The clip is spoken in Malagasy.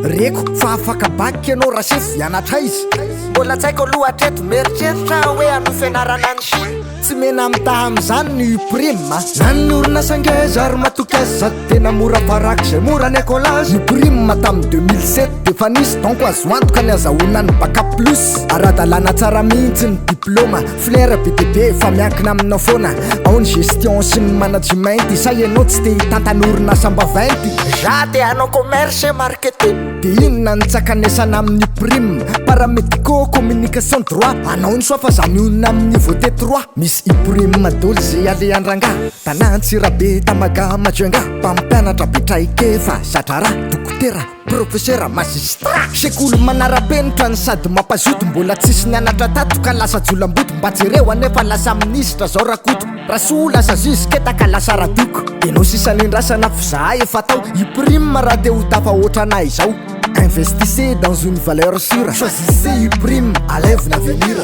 Reko fa afaka bac ianao rasefo, hianatra aiza? Mbola tsy haiko aloha hatreto, mieritreritra aho hoe hanohy fianarana any Chine. Tsy mena-mitaha amin'izany ny Uprime a! Na ny orinasa ngeza ary matoky azy sady tena mora farak'izay mora ny accolage. Uprime tamin'ny 2007 dia efa nisy donc azo antoka ny azahoana ny bac plus. Ara-dalàna tsara mihitsy ny diplaoma, flair be dia be fa miankina aminao foana. Ao ny gestion sy ny management, sa ianao tsy te hitantana orinasam-baventy? Za te hanao commerce et marketing. Dia inona ny tsakanesana amin'ny prime? Paramédicaux, communication, droit. Anao ny soa fa za mionona amin'ny niveau T3. Misy i-prime dolo ze alehan-drangahy. Tana Antsirabe, Tamaga, Majunga. Mpampianatra be traikefa, za-draharaha, dokotera, profesera, magistrat. Sekoly manara-penitra no sady mampazoto. Mbola tsisy nianatra tato ka lasa jolamboto. Mba jereo anefa lasa minisitra zao Rakoto. Rasoa lasa juge ketaka lasa radoko. Enao sisa nendrasana f'izahay efa tao. I prime raha te ho tafahoatra anay izao. Investissez dans une valeur sûre. Choisissez i prime, alaivo l'avenir.